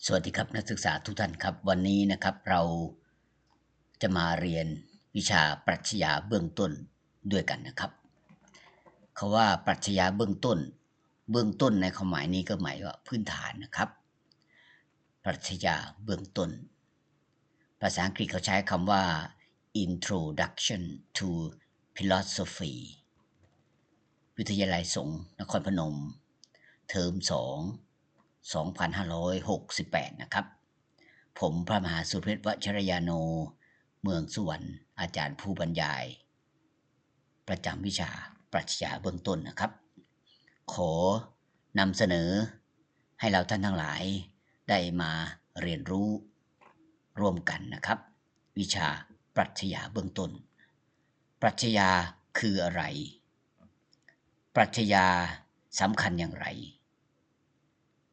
สวัสดีครับนักศึกษาทุกท่านครับ วันนี้นะครับเราจะมาเรียนวิชาปรัชญาเบื้องต้นด้วยกันนะครับ คำว่าปรัชญาเบื้องต้น เบื้องต้นในความหมายนี้ก็หมายว่าพื้นฐานนะครับ ปรัชญาเบื้องต้น ภาษาอังกฤษเขาใช้คำว่า Introduction to Philosophy วิทยาลัยสงฆ์นครพนม เทอมสอง สองพันห้าร้อยหกสิบแปด นะครับ ผมพระมหาสุเพชร วชรยาโน เมืองสุวรรณ อาจารย์ผู้บรรยาย ประจำวิชาปรัชญาเบื้องต้นนะครับ ขอนำเสนอให้เราท่านทั้งหลายได้มาเรียนรู้ร่วมกันนะครับ วิชาปรัชญาเบื้องต้น ปรัชญาคืออะไร ปรัชญาสำคัญอย่างไร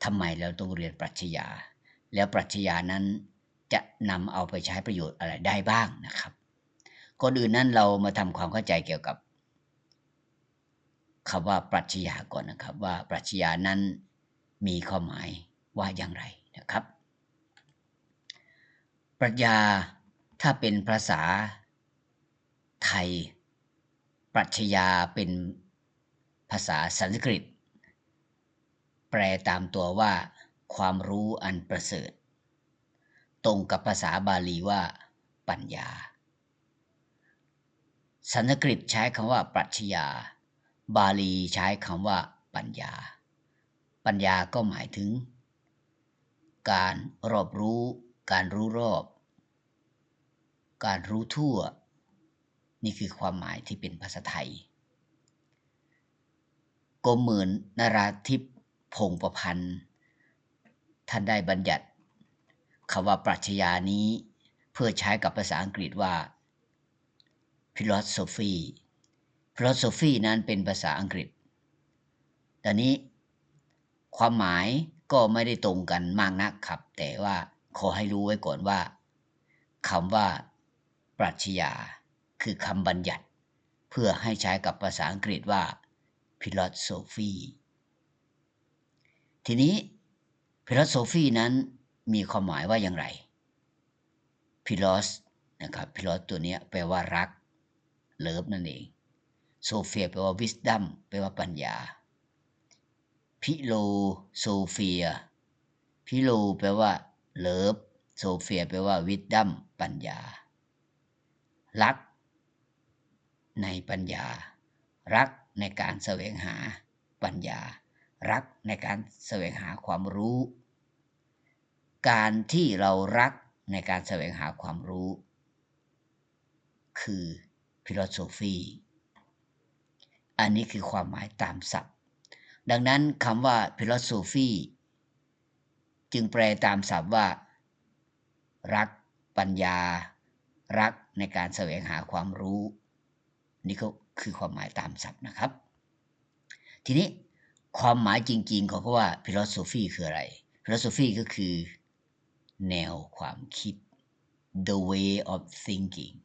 ทำไมเราต้องเรียนปรัชญา แล้วปรัชญานั้นจะนำเอาไปใช้ประโยชน์อะไรได้บ้างนะครับ ก่อนอื่นนั้นเรามาทำความเข้าใจเกี่ยวกับคำว่าปรัชญาก่อนนะครับ ว่าปรัชญานั้นมีความหมายว่าอย่างไรนะครับ ปรัชญา ถ้าเป็นภาษาไทย ปรัชญาเป็นภาษาสันสกฤต แปลตามตัวว่าความรู้อันประเสริฐ ตรงกับภาษาบาลีว่าปัญญา สันสกฤตใช้คำว่าปรัชญา บาลีใช้คำว่าปัญญา ปัญญาก็หมายถึงการรอบรู้ การรู้รอบ การรู้ทั่ว นี่คือความหมายที่เป็นภาษาไทย กรมหมื่นนราธิปพงศ์ประพันธ์ ท่านได้บัญญัติคำว่าปรัชญานี้ เพื่อใช้กับภาษาอังกฤษว่า philosophy philosophy นั้นเป็นภาษาอังกฤษ ดังนี้ ความหมายก็ไม่ได้ตรงกันมากนักครับ แต่ว่าขอให้รู้ไว้ก่อนว่าคำว่าปรัชญาคือคำบัญญัติ เพื่อให้ใช้กับภาษาอังกฤษว่า philosophy ทีนี้ philosophy นั้นมีความหมายว่าอย่างไร philos นะครับ philos ตัวเนี้ยแปลว่ารัก love นั่นเอง sophia แปลว่า wisdom แปลว่าปัญญา philosophia philo แปลว่า love sophia แปลว่า wisdom ปัญญา รักในปัญญา รักในการแสวงหาปัญญา รักในการแสวงหาความรู้ การที่เรารักในการแสวงหาความรู้ คือ philosophy อันนี้คือความหมายตามศัพท์ ดังนั้นคำว่า philosophy จึงแปลตามศัพท์ว่า รักปัญญา รักในการแสวงหาความรู้ นี่ก็คือความหมายตามศัพท์นะครับ ทีนี้ความหมายจริงๆ ของคำว่า philosophy คืออะไร philosophy ก็คือแนวความคิด the way of thinking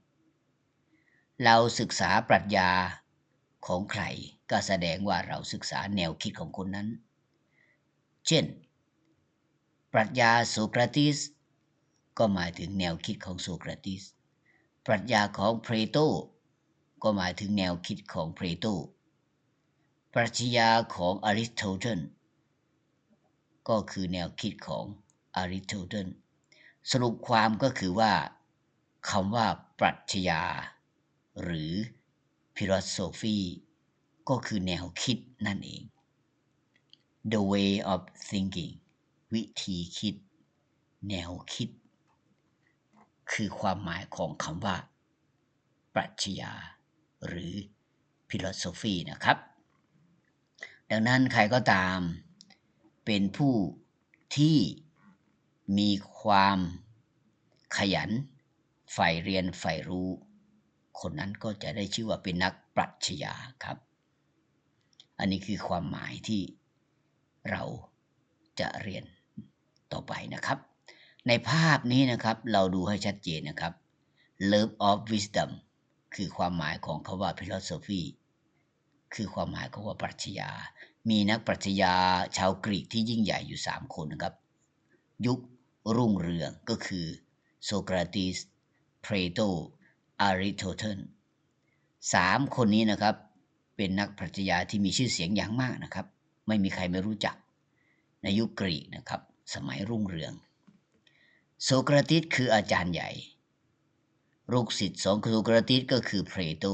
เราศึกษาปรัชญาของใคร ก็แสดงว่าเราศึกษาแนวคิดของคนนั้น เช่น ปรัชญาโซเครติส ก็หมายถึงแนวคิดของโซเครติส ปรัชญาของเพลโต ก็หมายถึงแนวคิดของเพลโต ปรัชญาของอริสโตเติล ก็คือแนวคิดของอริสโตเติล สรุปความก็คือว่าคำว่าปรัชญา หรือ philosophy ก็คือแนวคิดนั่นเอง the way of thinking วิธีคิด แนวคิด คือความหมายของคำว่าปรัชญา หรือ philosophy นะครับ ดังนั้นใครก็ตามเป็นผู้ที่มีความขยันใฝ่เรียนใฝ่รู้ คนนั้นก็จะได้ชื่อว่าเป็นนักปรัชญาครับ อันนี้คือความหมายที่เราจะเรียนต่อไปนะครับ ในภาพนี้นะครับ เราดูให้ชัดเจนนะครับ love of wisdom คือความหมายของคำว่า philosophy คือความหมายของว่าปรัชญา มีนักปรัชญาชาวกรีกที่ยิ่งใหญ่อยู่สามคนนะครับ ยุค ຮຸ່ງເຮືອງ ກໍຄືໂຊຄຣາຕິສ, ເພລໂຕ, ອາຣິສໂຕເຕີນ. ສາມຄົນນີ້ນະຄັບ ເປັນນັກປັດຊະຍາທີ່ມີຊື່ສຽງຢ່າງມາກນະຄັບ, ໄມ່ມີໃຄໄມ່ຮູ້ຈັກໃນຍຸກກຣີກນະຄັບ ສະໄໝຮຸ່ງເຮືອງ. ໂຊຄຣາຕິສຄືອາຈານໃຫຍ່, ລູກສິດຂອງໂຊຄຣາຕິສກໍຄືເພລໂຕ,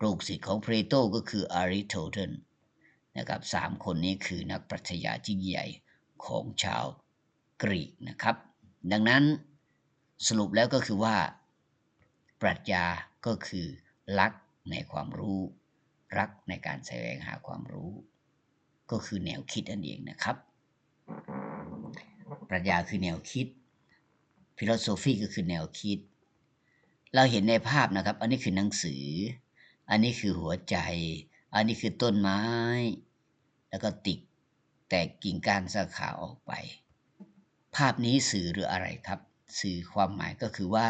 ລູກສິດຂອງເພລໂຕກໍຄືອາຣິສໂຕເຕີນນະຄັບ. ສາມຄົນນີ້ຄືນັກປັດຊະຍາທີ່ຍິ່ງໃຫຍ່ຂອງຊາວກຣີກນະຄັບ. ດັ່ງນັ້ນ ສະຫຼຸບແລ້ວກໍຄືວ່າ ປັດຊະຍາກໍຄືລັກໃນຄວາມຮູ້, ລັກໃນການສະແຫວງຫາຄວາມຮູ້ ກໍຄືແນວຄິດນັ້ນເອງນະຄັບ. ປັດຊະຍາຄືແນວຄິດ, ຟີລອໂຊຟີກໍຄືແນວຄິດ. ເຮົາເຫັນໃນພາບນະຄັບ, ອັນນີ້ຄືໜັງສື, ອັນນີ້ຄືຫົວໃຈ, ອັນນີ້ຄືຕົ້ນໄມ້, ແລ້ວກໍຕິກແຕກກິ່ງກ້ານສາຂາອອກໄປ. ພາບນີ້ສື່ເລື່ອງອະໄລຄັບ? ສື່ຄວາມໝາຍກໍຄືວ່າ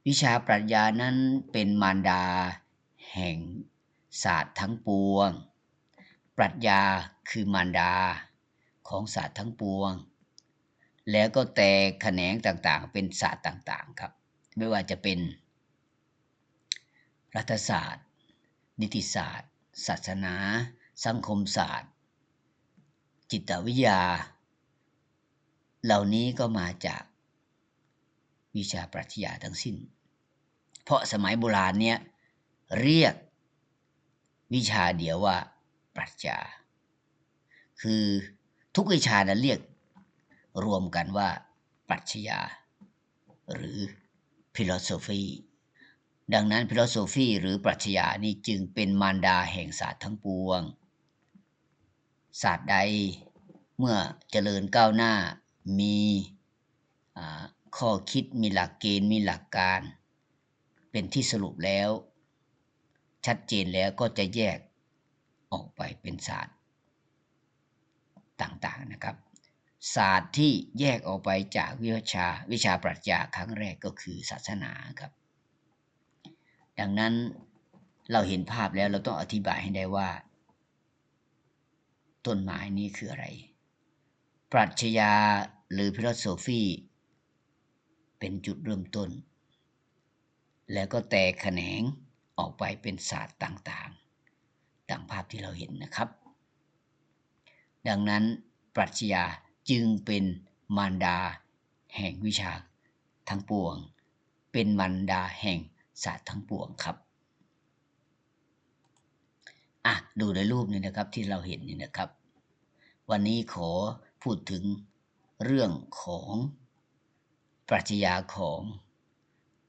ວິຊາປັດຊະຍານັ້ນເປັນມານດາແຫ່ງສາດທັງປວງ. ປັດຊະຍາຄືມານດາຂອງສາດທັງປວງ ແລ້ວກໍແຕກຂະແໜງຕ່າງໆເປັນສາດຕ່າງໆຄັບ, ບໍ່ວ່າຈະເປັນ ລັດຖະສາດ, ນິຕິສາດ, ສາສະໜາ, ສັງຄົມສາດ, ຈິດຕະວິທະຍາ ເຫຼົ່ານີ້ກໍມາຈາກວິຊາປັດຊະຍາທັງສິ້ນ. ເພາະສະໄໝໂບລານເນຍ ຮຽກວິຊາດຽວວ່າປັດຊະຍາ, ຄືທຸກວິຊານັ້ນຮຽກລວມກັນວ່າປັດຊະຍາ ຫຼື ຟີລອໂຊຟີ. ດັ່ງນັ້ນ ຟີລອໂຊຟີ ຫຼື ປັດຊະຍານີ້ຈຶ່ງເປັນມານດາແຫ່ງສາດທັງປວງ. ສາດໃດເມື່ອຈະເລີນກ້າວໜ້າ ມີ ອາ ຂໍ້ຄິດ, ມີຫຼັກເກນ, ມີຫຼັກການ ເປັນທີ່ສະຫຼຸບແລ້ວ, ຊັດເຈນແລ້ວ ກໍຈະແຍກອອກໄປເປັນສາດຕ່າງໆນະຄັບ. ສາດທີ່ແຍກອອກໄປຈາກວິຊາ, ວິຊາປັດຊະຍາຄັ້ງແລກກໍຄືສາສະໜາຄັບ. ດັ່ງນັ້ນ ເຮົາເຫັນພາບແລ້ວ ເຮົາຕ້ອງອະທິບາຍໃຫ້ໄດ້ວ່າ ຕົ້ນໄມ້ນີ້ຄືອະໄລ? ປັດຊະຍາ ຫຼື ຟີລອໂຊຟີ ເປັນຈຸດເລີ່ມຕົ້ນ ແລ້ວກໍແຕກຂະແໜງອອກໄປເປັນສາດຕ່າງໆ ດັ່ງພາບທີ່ເຮົາເຫັນນະຄັບ. ດັ່ງນັ້ນ ປັດຊະຍາຈຶ່ງເປັນມານດາແຫ່ງວິຊາທັງປວງ, ເປັນມານດາແຫ່ງສາດທັງປວງຄັບ. ອ່ະ ດູໃນຮູບນີ້ນະຄັບ ທີ່ເຮົາເຫັນນີ້ນະຄັບ. ວັນນີ້ຂໍພູດເຖິງເລື່ອງຂອງປັດຊະຍາຂອງ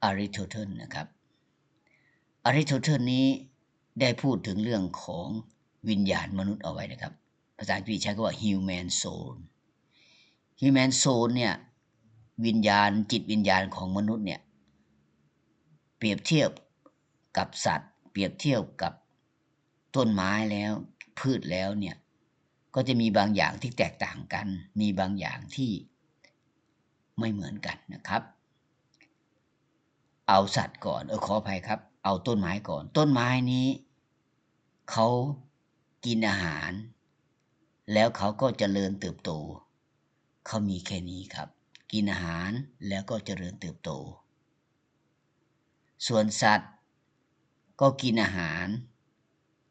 ອາຣິສໂຕເຕີນນະຄັບ. ອາຣິສໂຕເຕີນນີ້ໄດ້ພູດເຖິງເລື່ອງຂອງວິນຍານມະນຸດເອົາໄວ້ນະຄັບ. ພາສາອັງກິດໃຊ້ຄຳວ່າ human soul. Human soul ເນຍ ວິນຍານ, ຈິດວິນຍານຂອງມະນຸດເນຍ ປຽບທຽບກັບສັດ, ປຽບທຽບກັບຕົ້ນໄມ້ແລ້ວ, ພືດແລ້ວເນຍ ກໍຈະມີບາງຢ່າງທີ່ແຕກຕ່າງກັນ, ມີບາງຢ່າງທີ່ໄມ່ເໝືອນກັນນະຄັບ. ເອົາສັດກ່ອນ, ເອີ ຂໍອະໄພຄັບ, ເອົາຕົ້ນໄມ້ກ່ອນ. ຕົ້ນໄມ້ນີ້ ເຂົາກິນອາຫານ ແລ້ວເຂົາກໍຈະເລີນເຕີບໂຕ. ເຂົາມີແຄ່ນີ້ຄັບ, ກິນອາຫານແລ້ວກໍຈະເລີນເຕີບໂຕ. ສ່ວນສັດກໍກິນອາຫານ,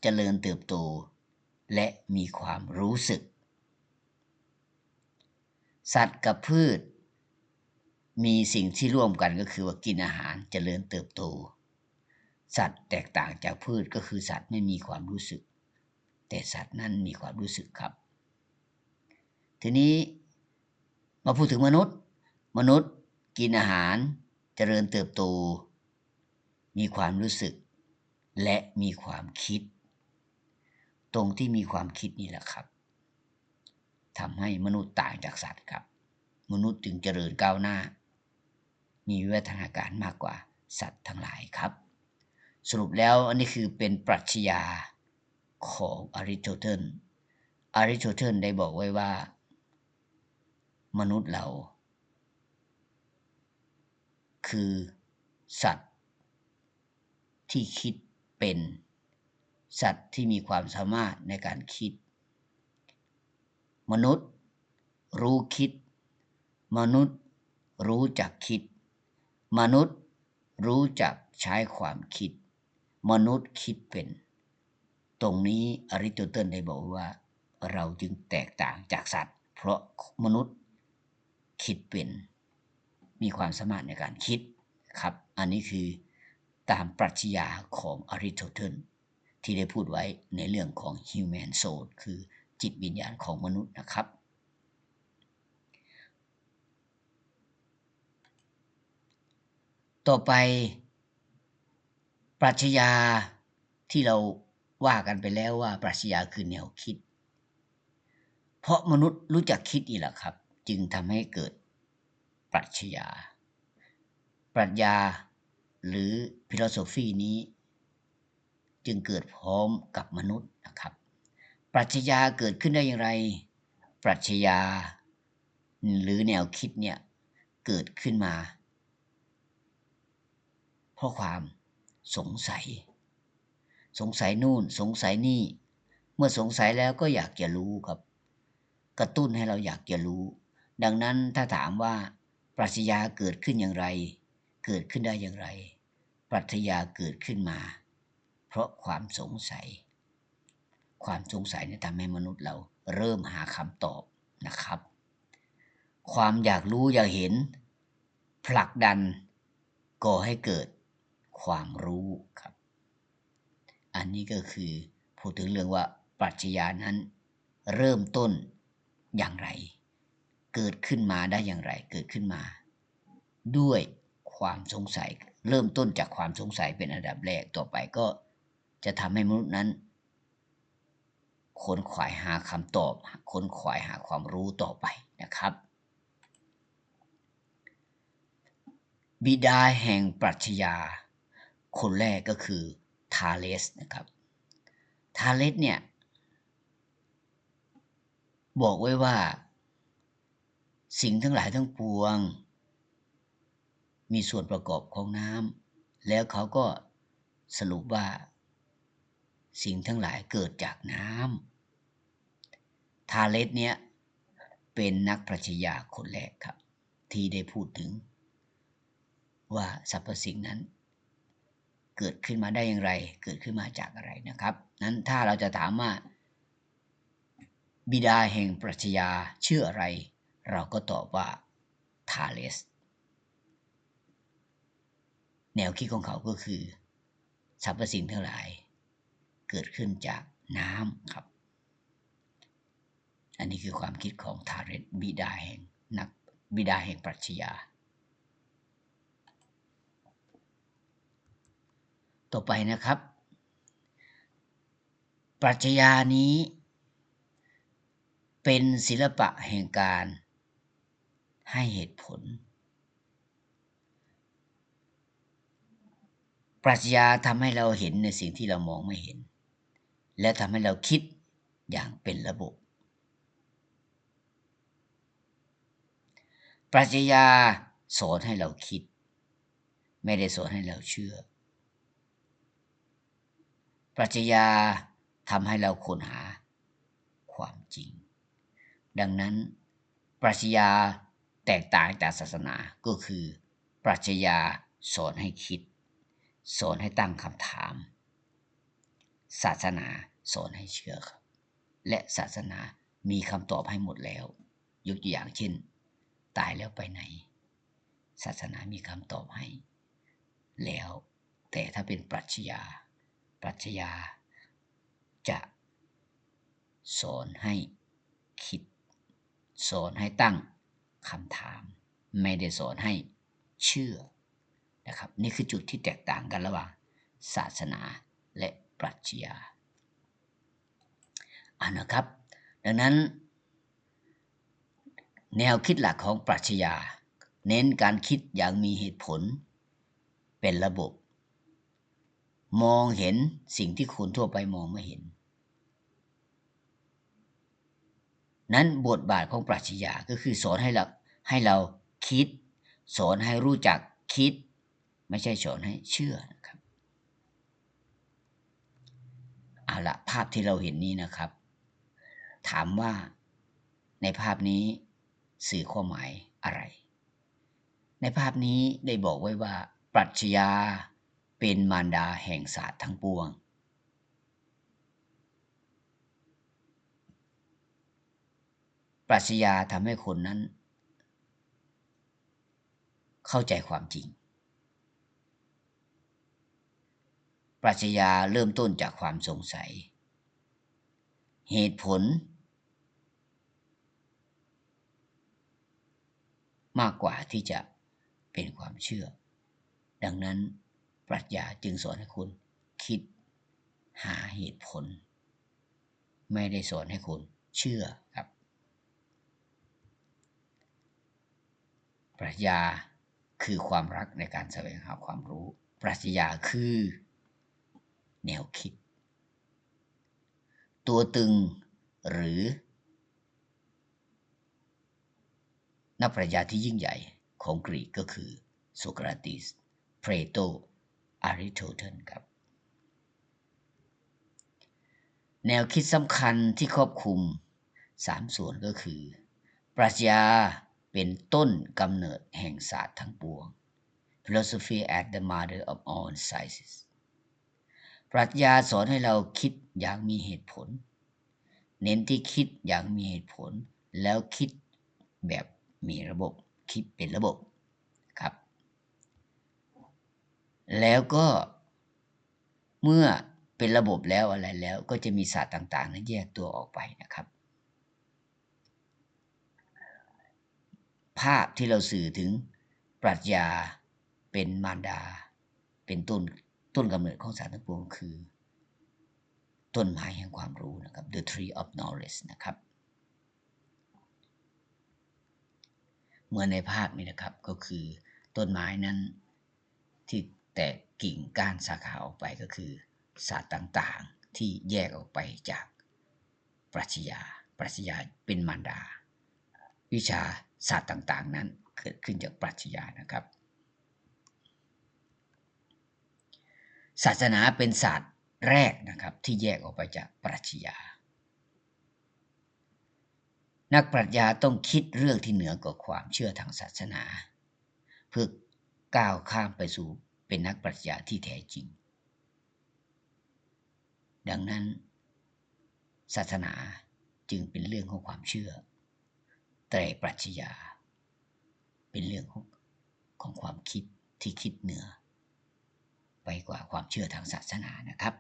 ຈະເລີນເຕີບໂຕ ແລະ ມີຄວາມຮູ້ສຶກ. ສັດກັບພືດມີສິ່ງທີ່ຮ່ວມກັນ ກໍຄືວ່າກິນອາຫານ, ຈະເລີນເຕີບໂຕ. ສັດແຕກຕ່າງຈາກພືດ ກໍຄືສັດໄມ່ມີຄວາມຮູ້ສຶກ, ແຕ່ສັດນັ້ນມີຄວາມຮູ້ສຶກຄັບ. ທີນີ້ມາພູດເຖິງມະນຸດ. ມະນຸດກິນອາຫານ, ຈະເລີນເຕີບໂຕ, ມີຄວາມຮູ້ສຶກ ແລະ ມີຄວາມຄິດ. ຕົງທີ່ມີຄວາມຄິດນີ້ແຫຼະຄັບ ທຳໃຫ້ມະນຸດຕ່າງຈາກສັດຄັບ. ມະນຸດຈຶ່ງຈະເລີນກ້າວໜ້າ, ມີວິວັດທະນາການມາກກວ່າສັດທັງຫຼາຍຄັບ. ສະຫຼຸບແລ້ວ ອັນນີ້ຄືເປັນປັດຊະຍາຂອງອາຣິສໂຕເຕີນ. ອາຣິສໂຕເຕີນໄດ້ບອກໄວ້ວ່າ ມະນຸດເຮົາຄືສັດທີ່ຄິດເປັນ, ສັດທີ່ມີຄວາມສາມາດໃນການຄິດ. ມະນຸດຮູ້ຄິດ, ມະນຸດຮູ້ຈັກຄິດ, ມະນຸດຮູ້ຈັກໃຊ້ຄວາມຄິດ, ມະນຸດຄິດເປັນ. ຕົງນີ້ອາຣິສໂຕເຕີນໄດ້ບອກວ່າ ເຮົາຈຶ່ງແຕກຕ່າງຈາກສັດ ເພາະມະນຸດຄິດເປັນ, ມີຄວາມສາມາດໃນການຄິດ. ຄັບ ອັນນີ້ຄືຕາມປັດຊະຍາຂອງອາຣິສໂຕເຕີນ ທີ່ໄດ້ພູດໄວ້ໃນເລື່ອງຂອງ human soul ຄືຈິດວິນຍານຂອງມະນຸດນະຄັບ. ຕໍ່ໄປ ປັດຊະຍາທີ່ເຮົາວ່າກັນໄປແລ້ວວ່າ ປັດຊະຍາຄືແນວຄິດ. ເພາະມະນຸດຮູ້ຈັກຄິດນີ້ລະຄັບ ຈຶ່ງທຳໃຫ້ເກີດປັດຊະຍາ. ປັດຊະຍາ ຫຼື philosophy ນີ້ຈຶ່ງເກີດພ້ອມກັບມະນຸດນະຄັບ. ປັດຊະຍາເກີດຂຶ້ນໄດ້ຢ່າງໃດ? ປັດຊະຍາ ຫຼື ແນວຄິດເນີ້ຍເກີດຂຶ້ນມາ ເພາະຄວາມສົງໄສ, ສົງໄສໂນ້ນ ສົງໄສນີ້. ເມື່ອສົງໄສແລ້ວກໍຢາກຈະຮູ້ຄັບ, ກະຕຸ້ນໃຫ້ເຮົາຢາກຈະຮູ້. ດັ່ງນັ້ນ ຖ້າຖາມວ່າ ປັດຊະຍາເກີດຂຶ້ນຢ່າງໃດ? ເກີດຂຶ້ນໄດ້ຢ່າງໃດ? ປັດຊະຍາເກີດຂຶ້ນມາເພາະຄວາມສົງໄສ. ຄວາມສົງໄສນີ້ທຳໃຫ້ມະນຸດເຮົາເລີ່ມຫາຄຳຕອບນະຄັບ. ຄວາມຢາກຮູ້ຢາກເຫັນ ຜລັກດັນກໍ່ໃຫ້ເກີດຄວາມຮູ້ຄັບ. ອັນນີ້ກໍຄືພູດເຖິງເລື່ອງວ່າ ປັດຊະຍານັ້ນເລີ່ມຕົ້ນຢ່າງໃດ? ເກີດຂຶ້ນມາໄດ້ຢ່າງໃດ? ເກີດຂຶ້ນມາດ້ວຍຄວາມສົງໄສ, ເລີ່ມຕົ້ນຈາກຄວາມສົງໄສເປັນອັນດັບແລກ, ຕໍ່ໄປກໍຈະທຳໃຫ້ມະນຸດນັ້ນ ຂົນຂວາຍຫາຄຳຕອບ, ຂົນຂວາຍຫາຄວາມຮູ້ຕໍ່ໄປນະຄັບ. ບິດາແຫ່ງປັດຊະຍາຄົນແລກກໍຄືທາເລສນະຄັບ. ທາເລສເນ່ຍບອກໄວ້ວ່າ ສິ່ງທັງຫຼາຍທັງປວງ ມີສ່ວນປະກອບຂອງນ້ຳ, ແລ້ວເຂົາກໍສະຫຼຸບວ່າ ສິ່ງທັງຫຼາຍເກີດຈາກນ້ຳ. ທາເລສເນ່ຍເປັນນັກປັດຊະຍາຄົນແລກຄັບ ທີ່ໄດ້ພູດເຖິງວ່າສັບພະສິ່ງນັ້ນເກີດຂຶ້ນມາໄດ້ຢ່າງໃດ, ເກີດຂຶ້ນມາຈາກອະໄລນະຄັບ. ນັ້ນ ຖ້າເຮົາຈະຖາມວ່າ ບິດາແຫ່ງປັດຊະຍາຊື່ອະໄລ? ເຮົາກໍຕອບວ່າທາເລສ. ແນວຄິດຂອງເຂົາກໍຄື ສັບພະສິ່ງທັງຫຼາຍເກີດຂຶ້ນຈາກນ້ຳຄັບ. ອັນນີ້ຄືຄວາມຄິດຂອງທາເລສ ບິດາແຫ່ງນັກ, ບິດາແຫ່ງປັດຊະຍາ. ຕໍ່ໄປນະຄັບ ປັດຊະຍານີ້ເປັນສິລະປະແຫ່ງການໃຫ້ເຫດຜົນ. ປັດຊະຍາທຳໃຫ້ເຮົາເຫັນໃນສິ່ງທີ່ເຮົາມອງບໍ່ເຫັນ ແລະ ທຳໃຫ້ເຮົາຄິດຢ່າງເປັນລະບົບ. ປັດຊະຍາສອນໃຫ້ເຮົາຄິດ, ແມ່ນໄດ້ສອນໃຫ້ເຮົາເຊື່ອ. ປັດຊະຍາທຳໃຫ້ເຮົາຄົ້ນຫາຄວາມຈິງ. ດັ່ງນັ້ນ, ປັດຊະຍາແຕກຕ່າງຈາກສາສະໜາ ກໍຄື ປັດຊະຍາສອນໃຫ້ຄິດ, ສອນໃຫ້ຕັ້ງຄຳຖາມ. ສາສະໜາສອນໃຫ້ເຊື່ອ ແລະ ສາສະໜາມີຄຳຕອບໃຫ້ໝົດແລ້ວ. ຍົກຕົວຢ່າງເຊັ່ນ, ຕາຍແລ້ວໄປໃນ? ສາສະໜາມີຄຳຕອບໃຫ້ແລ້ວ, ແຕ່ຖ້າເປັນປັດຊະຍາ, ປັດຊະຍາຈະສອນໃຫ້ຄິດ, ສອນໃຫ້ຕັ້ງຄຳຖາມ, ແມ່ນໄດ້ສອນໃຫ້ເຊື່ອນະຄັບ. ນີ້ຄືຈຸດທີ່ແຕກຕ່າງກັນລະຫວ່າງສາສະໜາ ແລະ ປັດຊະຍາ. ເອົານະຄັບ, ດັ່ງນັ້ນ ແນວຄິດຫຼັກຂອງປັດຊະຍາ ເນັ້ນການຄິດຢ່າງມີເຫດຜົນ, ເປັນລະບົບ, ມອງເຫັນສິ່ງທີ່ຄົນທົ່ວໄປມອງບໍ່ເຫັນ. ນັ້ນ ບົດບາດຂອງປັດຊະຍາກໍຄືສອນໃຫ້ເຮົາ, ໃຫ້ເຮົາຄິດ, ສອນໃຫ້ຮູ້ຈັກຄິດ, ໄມ່ໃຊ່ສອນໃຫ້ເຊື່ອນະຄັບ. ເອົາລະ, ພາບທີ່ເຮົາເຫັນນີ້ນະຄັບ, ຖາມວ່າໃນພາບນີ້ສື່ຄວາມໝາຍ ະໄລ? ໃນພາບນີ້ໄດ້ບອກໄວ້ວ່າ ປັດຊະຍາເປັນມານດາແຫ່ງສາດທັງປວງ. ປັດຊະຍາທຳໃຫ້ຄົນນັ້ນເຂົ້າໃຈຄວາມຈິງ. ປັດຊະຍາເລີ່ມຕົ້ນຈາກຄວາມສົງໄສ, ເຫດຜົນ ມາກກວ່າທີ່ຈະເປັນຄວາມເຊື່ອ. ດັ່ງນັ້ນ ປັດຊະຍາຈຶ່ງສອນໃຫ້ຄົນຄິດຫາເຫດຜົນ, ໄມ່ໄດ້ສອນໃຫ້ຄົນເຊື່ອຄັບ. ປັດຊະຍາຄືຄວາມຮັກໃນການສະແຫວງຫາຄວາມຮູ້. ປັດຊະຍາຄືແນວຄິດ. ຕົວຕຶງ ຫຼື ນັກປັດຊະຍາທີ່ຍິ່ງໃຫຍ່ຂອງກຣີກກໍຄືໂຊຄຣາຕິສ, ເພລໂຕ, ອາຣິສໂຕເຕີນຄັບ. ແນວຄິດສຳຄັນທີ່ຄອບຄຸມສາມສ່ວນກໍຄື ປັດຊະຍາເປັນຕົ້ນກຳເນີດແຫ່ງສາດທັງປວງ, Philosophy as the mother of all sciences. ປັດຊະຍາສອນໃຫ້ເຮົາຄິດຢ່າງມີເຫດຜົນ, ເນັ້ນທີ່ຄິດຢ່າງມີເຫດຜົນ ແລ້ວຄິດແບບມີລະບົບ, ຄິດເປັນລະບົບຄັບ. ແລ້ວກໍເມື່ອເປັນລະບົບແລ້ວ ອະໄລແລ້ວ ກໍຈະມີສາດຕ່າງໆນັ້ນແຍກຕົວອອກໄປນະຄັບ. ພາບທີ່ເຮົາສື່ເຖິງປັດຊະຍາເປັນມານດາ ເປັນຕົ້ນ, ຕົ້ນກຳເນີດຂອງສາດທັງປວງຄືຕົ້ນໄມ້ແຫ່ງຄວາມຮູ້ນະຄັບ, The Tree of Knowledge ນະຄັບ. ເໝືອນໃນພາບນີ້ນະຄັບ ກໍຄືຕົ້ນໄມ້ນັ້ນທີ່ແຕກກິ່ງກ້ານສາຂາອອກໄປ ກໍຄືສາດຕ່າງໆທີ່ແຍກອອກໄປຈາກ ປັດຊະຍາ, ປັດຊະຍາເປັນມານດາ, ວິຊາສາດຕ່າງໆນັ້ນເກີດຂຶ້ນຈາກປັດຊະຍານະຄັບ. ສາສະໜາເປັນສາດແລກນະຄັບທີ່ແຍກອອກໄປຈາກປັດຊະຍາ. ນັກປັດຊະຍາຕ້ອງຄິດເລື່ອງທີ່ເໜືອກວ່າຄວາມເຊື່ອທາງສາສະໜາ ເພື່ອກ້າວຂ້າມໄປສູ່ເປັນນັກປັດຊະຍາທີ່ແທ້ຈິງ. ດັ່ງນັ້ນ ສາສະໜາຈຶ່ງເປັນເລື່ອງຂອງຄວາມເຊື່ອ, ແຕ່ປັດຊະຍາເປັນເລື່ອງຂອງ, ຂອງຄວາມຄິດທີ່ຄິດເໜືອໄປກວ່າຄວາມເຊື່ອທາງສາສະໜານະຄັບ.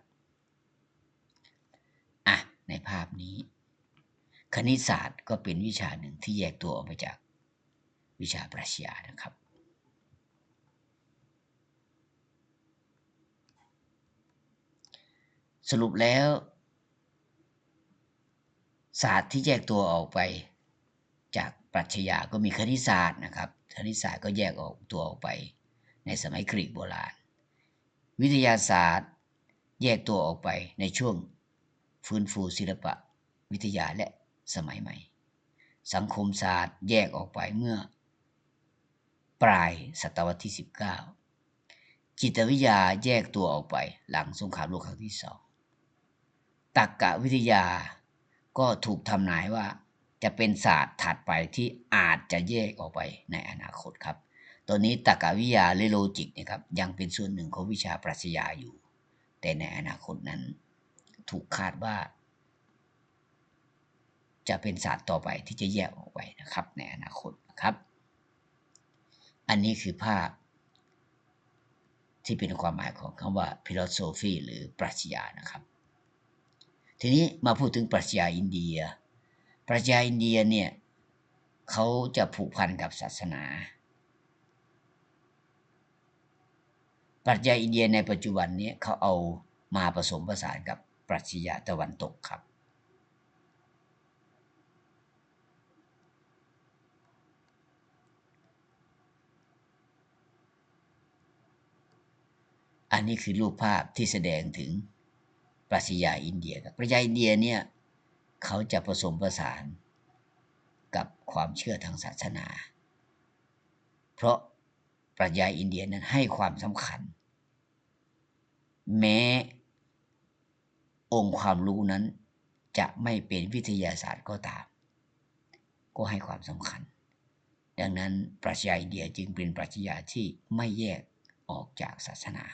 ອະ, ໃນພາບນີ້ ຄະນິດສາດກໍເປັນວິຊາໜຶ່ງທີ່ແຍກຕົວອອກມາຈາກວິຊາປັດຊະຍານະຄັບ. ສະຫຼຸບແລ້ວ ສາດທີ່ແຍກຕົວອອກໄປຈາກປັດຊະຍາກໍມີຄະນິດສາດນະຄັບ. ຄະນິດສາດກໍແຍກອອກຕົວອອກໄປໃນສະໄໝກຣີກໂບລານ. ວິທະຍາສາດແຍກຕົວອອກໄປໃນຊ່ວງຟື້ນຟູສິລະປະວິທະຍາ ແລະ ສະໄໝໃໝ່. ສັງຄົມສາດແຍກອອກໄປເມື່ອ ປາຍສະຕະວັດທີສິບເກົ້າ. ຈິດຕະວິທະຍາແຍກຕົວອອກໄປຫຼັງສົງຄາມໂລກຄັ້ງທີສອງ. ຕັກກະວິທະຍາກໍຖືກທຳນາຍວ່າຈະເປັນສາດຖັດໄປທີ່ອາດຈະແຍກອອກໄປໃນອະນາຄົດຄັບ. ຕອນນີ້ຕັກກະວິທະຍາ ຫຼື ໂລຈິກນີ້ຄັບ ຍັງເປັນສ່ວນໜຶ່ງຂອງວິຊາປັດຊະຍາຢູ່, ແຕ່ໃນອະນາຄົດນັ້ນຖືກຄາດວ່າ ຈະເປັນສາດຕໍ່ໄປທີ່ຈະແຍກອອກໄປນະຄັບ ໃນອະນາຄົດນະຄັບ. ອັນນີ້ຄືພາບທີ່ເປັນຄວາມໝາຍຂອງຄຳວ່າ philosophy ຫຼື ປັດຊະຍານະຄັບ. ທີນີ້ມາພູດເຖິງປັດຊະຍາອິນເດຍ. ປັດຊະຍາອິນເດຍເນ່ຍ ເຂົາຈະຜູກພັນກັບສາສະໜາ. ປັດຊະຍາອິນເດຍໃນປັດຈຸບັນນີ້ ເຂົາເອົາມາປະສົມປະສານກັບປັດຊະຍາຕາເວັນຕົກຄັບ. ອັນນີ້ຄືຮູບພາບທີ່ສະແດງເຖິງປັດຊະຍາອິນເດຍ. ປັດຊະຍາອິນເດຍເນ່ຍ ເຂົາຈະປະສົມປະສານກັບຄວາມເຊື່ອທາງສາສະໜາ ເພາະ ປັດຊະຍາອິນເດຍນັ້ນໃຫ້ຄວາມສຳຄັນ ແມ້ອົງຄວາມຮູ້ນັ້ນຈະໄມ່ເປັນວິທະຍາສາດກໍຕາມ ກໍໃຫ້ຄວາມສຳຄັນ ດັ່ງນັ້ນ ປຣັຊຍາອິນເດຍຈຶ່ງເປັນປຣັຊຍາທີ່ໄມ່ແຍກອອກຈາກສາສະໜາ.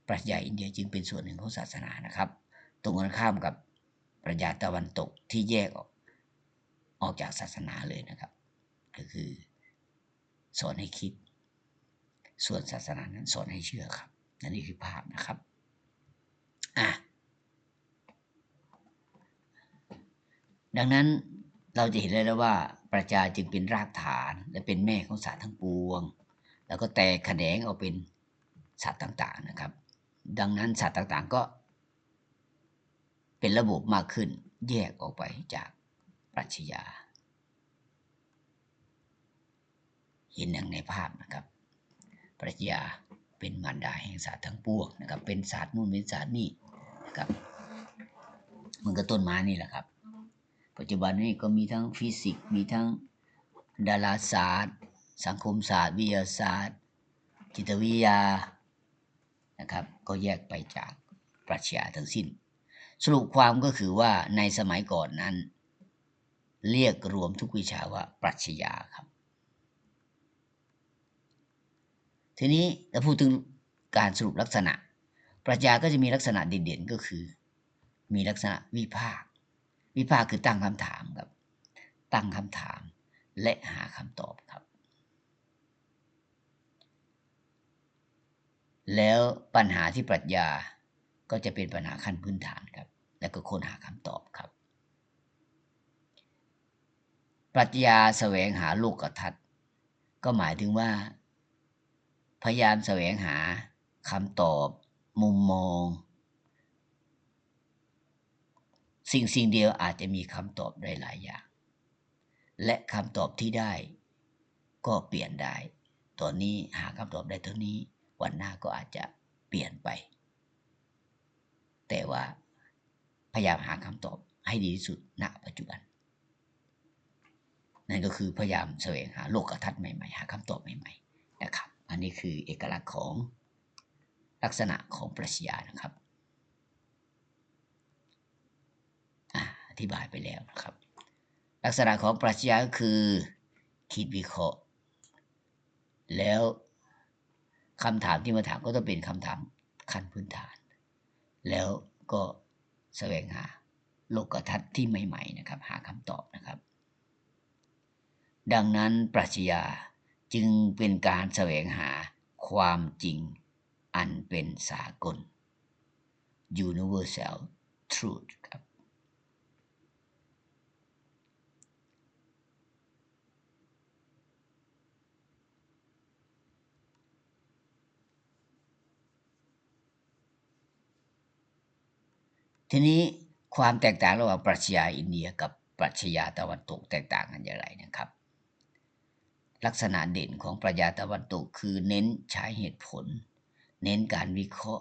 ປຣັຊຍາອິນເດຍຈຶ່ງເປັນສ່ວນໜຶ່ງຂອງສາສະໜານະຄັບ, ຕົງກັນຂ້າມກັບປຣັຊຍາຕາເວັນຕົກທີ່ແຍກອອກ, ອອກຈາກສາສະໜາເລີຍນະຄັບ, ກໍຄືສອນໃຫ້ຄິດ, ສ່ວນສາສະໜານັ້ນສອນໃຫ້ເຊື່ອຄັບ. ອັນນີ້ຄືພາບນະຄັບ. ອາ ດັ່ງນັ້ນ ເຮົາຈະເຫັນໄດ້ແລ້ວວ່າ ປຣັຊຍາຈຶ່ງເປັນລາກຖານ ແລະ ເປັນແມ່ຂອງສາດທັງປວງ, ແລ້ວກໍແຕກຂະແໜງອອກເປັນສາດຕ່າງໆນະຄັບ. ດັ່ງນັ້ນ ສາດຕ່າງໆກໍເປັນລະບົບມາກຂຶ້ນ, ແຍກອອກໄປຈາກປຣັຊຍາ. ເຫັນດັ່ງໃນພາບນະຄັບ, ປຣັຊຍາເປັນມານດາແຫ່ງສາດທັງປວງນະຄັບ, ເປັນສາດໂນ້ນເປັນສາດນີ້ນະຄັບ, ເປັນຕົ້ນມານີ້ແຫຼະຄັບ. ປັດຈຸບັນນີ້ກໍມີທັງຟີຊິກ, ມີທັງດາລາສາດ, ສັງຄົມສາດ, ວິທະຍາສາດ, ຈິດຕະວິທະຍານະຄັບ, ກໍແຍກໄປຈາກປຣັຊຍາທັງສິ້ນ. ສະຫຼຸບຄວາມກໍຄືວ່າ ໃນສະໄໝກ່ອນນັ້ນ ລຽກລວມທຸກວິຊາວ່າປຣັຊຍາຄັບ. ທີນີ້ລະພູດເຖິງການສະຫຼຸບລັກສະນະ, ປຣັຊຍາກໍຈະມີລັກສະນະເດັ່ນໆ ກໍຄືມີລັກສະນະວິພາກ, ວິພາກຄືຕັ້ງຄຳຖາມຄັບ, ຕັ້ງຄຳຖາມ ແລະ ຫາຄຳຕອບຄັບ. ແລ້ວບັນຫາທີ່ປັດຊະຍາກໍຈະເປັນບັນຫາຂັ້ນພື້ນຖານຄັບ, ແລ້ວກໍຄົ້ນຫາຄຳຕອບຄັບ. ປັດຊະຍາສະແຫວງຫາໂລກະທັດ ກໍໝາຍເຖິງວ່າ ພະຍາຍາມສະແຫວງຫາຄຳຕອບ, ມຸມມອງ, ສິ່ງສິ່ງດຽວອາດຈະມີຄຳຕອບໄດ້ຫຼາຍຢ່າງ ແລະ ຄຳຕອບທີ່ໄດ້ກໍປ່ຽນໄດ້. ຕອນນີ້ຫາຄຳຕອບໄດ້ເທົ່ານີ້, ວັນໜ້າກໍອາດຈະປ່ຽນໄປ, ແຕ່ວ່າພະຍາຍາມຫາຄຳຕອບໃຫ້ດີທີ່ສຸດ ນະ ປັດຈຸບັນ. ນັ້ນກໍຄືພະຍາຍາມສະແຫວງຫາໂລກະທັດໃໝ່ໆ, ຫາຄຳຕອບໃໝ່ໆນະຄັບ. ອັນນີ້ຄືເອກະລັກຂອງ ລັກສະນະຂອງປຣັຊະຍານະຄັບ. ອາ ອະທິບາຍໄປແລ້ວນະຄັບ. ລັກສະນະຂອງປຣັຊະຍາກໍຄືຄິດວິເຄາະ, ແລ້ວຄຳຖາມທີ່ມາຖາມກໍຕ້ອງເປັນຄຳຖາມຂັ້ນພື້ນຖານ, ແລ້ວກໍສະແຫວງຫາໂລກະທັດທີ່ໃໝ່ໆນະຄັບ, ຫາຄຳຕອບນະຄັບ. ດັ່ງນັ້ນ ປຣັຊະຍາຈຶ່ງເປັນການສະແຫວງຫາຄວາມຈິງອັນເປັນສາກົນ, Universal Truth ຄັບ. ທີນີ້ ຄວາມແຕກຕ່າງລະຫວ່າງປຣັຊະຍາອິນເດຍກັບປຣັຊະຍາຕາເວັນຕົກແຕກຕ່າງກັນຢ່າງໃດນະຄັບ? ລັກສະນະເດັ່ນຂອງປຣັຊະຍາຕາເວັນຕົກຄືເນັ້ນໃຊ້ເຫດຜົນ, ເນັ້ນການວິເຄາະ,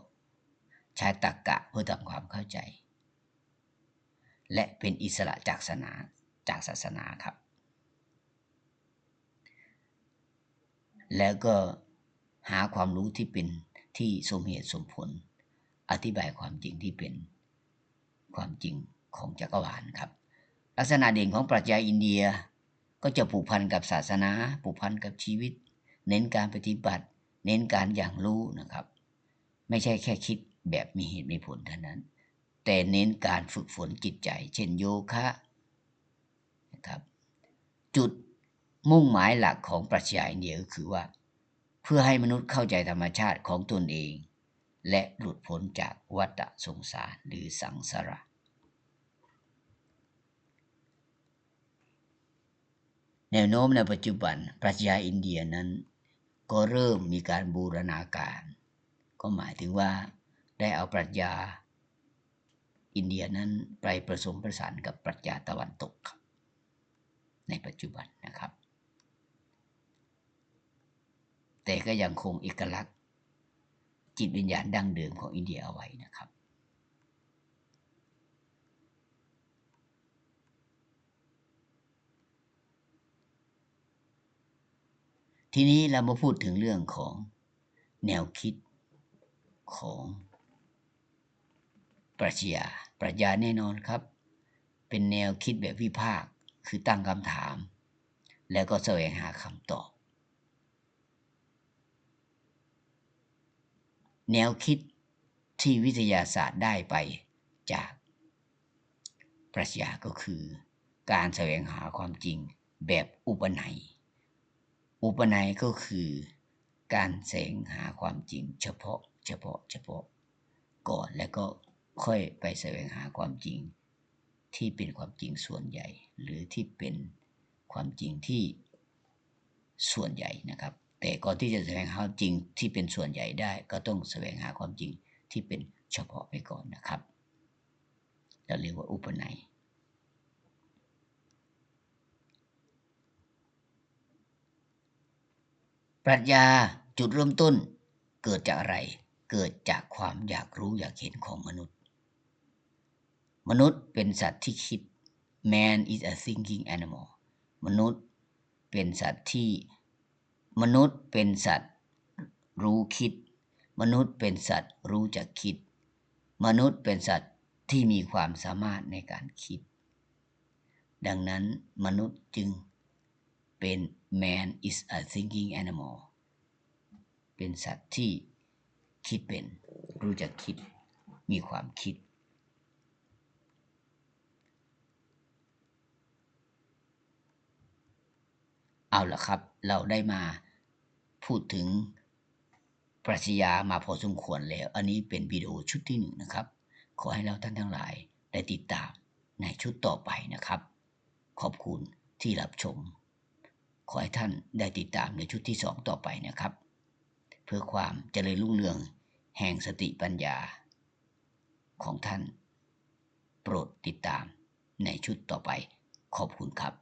ໃຊ້ຕະກະເພື່ອທຳຄວາມເຂົ້າໃຈ ແລະ ເປັນອິດສະຫຼະຈາກສະໜາ, ຈາກສາສະໜາຄັບ. ແລ້ວກໍຫາຄວາມຮູ້ທີ່ເປັນທີ່ສົມເຫດສົມຜົນ, ອະທິບາຍຄວາມຈິງທີ່ເປັນຄວາມຈິງຂອງຈັກກະວານຄັບ. ລັກສະນະເດັ່ນຂອງປຣັຊະຍາອິນເດຍກໍຈະຜູກພັນກັບສາສະໜາ, ຜູກພັນກັບຊີວິດ, ເນັ້ນການປະຕິບັດ, ເນັ້ນການຢ່າງຮູ້ນະຄັບ. ໄມ່ໃຊ່ແຄ່ຄິດແບບມີເຫດມີຜົນເທົ່ານັ້ນ, ແຕ່ເນັ້ນການຝຶກຝົນຈິດໃຈ ເຊັ່ນໂຍຄະນະຄັບ. ຈຸດມຸ່ງໝາຍຫຼັກຂອງປຣັຊະຍາອິນເດຍກໍຄືວ່າ ເພື່ອໃຫ້ມະນຸດເຂົ້າໃຈທຳມະຊາດຂອງຕົນເອງ ແລະ ຫຼຸດພົ້ນຈາກວັດຕະສົງສານ ຫຼື ສັງສາລະ. ແນວໂນ້ມໃນປັດຈຸບັນ ປຣັຊະຍາອິນເດຍນັ້ນກໍເລີ່ມມີການບູລະນາການ, ກໍໝາຍເຖິງວ່າໄດ້ເອົາປຣັຊະຍາອິນເດຍນັ້ນໄປປະສົມປະສານກັບປຣັຊະຍາຕາເວັນຕົກໃນປັດຈຸບັນນະຄັບ. ແຕ່ກໍຍັງຄົງເອກະລັກຈິດວິນຍານດັ້ງເດີມຂອງອິນເດຍເອົາໄວ້ນະຄັບ. ທີນີ້ເຮົາມາພູດເຖິງເລື່ອງຂອງແນວຄິດຂອງ ປຣັຊະຍາ. ປຣັຊະຍາແນ່ນອນຄັບ ເປັນແນວຄິດແບບວິພາກ, ຄືຕັ້ງຄຳຖາມ ແລ້ວກໍສະແຫວງຫາຄຳຕອບ. ແນວຄິດທີ່ວິທະຍາສາດໄດ້ໄປຈາກປັດຊະຍາກໍຄືການສະແຫວງຫາຄວາມຈິງແບບອຸປະໄນ. ອຸປະໄນກໍຄືການສະແຫວງຫາຄວາມຈິງສະເພາະ, ສະເພາະ, ສະເພາະກ່ອນ ແລ້ວກໍຄ່ອຍໄປສະແຫວງຫາຄວາມຈິງ ທີ່ເປັນຄວາມຈິງສ່ວນໃຫຍ່ ຫຼື ທີ່ເປັນຄວາມຈິງທີ່ສ່ວນໃຫຍ່ນະຄັບ. ແຕ່ກ່ອນທີ່ຈະສະແຫວງຫາຄວາມຈິງທີ່ເປັນສ່ວນໃຫຍ່ໄດ້ ກໍຕ້ອງສະແຫວງຫາຄວາມຈິງທີ່ເປັນສະເພາະໄປກ່ອນນະຄັບ. ເຮົາເອີ້ນວ່າອຸປະໄນ. ປັດຊະຍາ ຈຸດເລີ່ມຕົ້ນເກີດຈາກອະໄລ? ເກີດຈາກຄວາມຢາກຮູ້ຢາກເຫັນຂອງມະນຸດ. ມະນຸດເປັນສັດທີ່ຄິດ. Man is a thinking animal. ມະນຸດເປັນສັດທີ່, ມະນຸດເປັນສັດຮູ້ຄິດ. ມະນຸດເປັນສັດຮູ້ຈັກຄິດ. ມະນຸດເປັນສັດທີ່ມີຄວາມສາມາດໃນການຄິດ. ດັ່ງນັ້ນ, ມະນຸດຈຶ່ງເປັນ Man is a thinking animal. ເປັນສັດທີ່ຄິດເປັນ, ຮູ້ຈັກຄິດ, ມີຄວາມຄິດ. ເອົາລະຄັບ, ເຮົາໄດ້ມາ ພູດເຖິງປັດຊະຍາມາພໍສົມຄວນແລ້ວ. ອັນນີ້ເປັນວິດີໂອຊຸດທີໜຶ່ງນະຄັບ. ຂໍໃຫ້ເຫຼົ່າທ່ານທັງຫຼາຍໄດ້ຕິດຕາມໃນຊຸດຕໍ່ໄປນະຄັບ. ຂອບຄຸນທີ່ຮັບຊົມ. ຂໍໃຫ້ທ່ານໄດ້ຕິດຕາມໃນຊຸດທີສອງຕໍ່ໄປນະຄັບ. ເພື່ອຄວາມຈະເລີນຮຸ່ງເຮືອງແຫ່ງສະຕິປັນຍາຂອງທ່ານ, ໂປດຕິດຕາມໃນຊຸດຕໍ່ໄປ. ຂອບຄຸນຄັບ.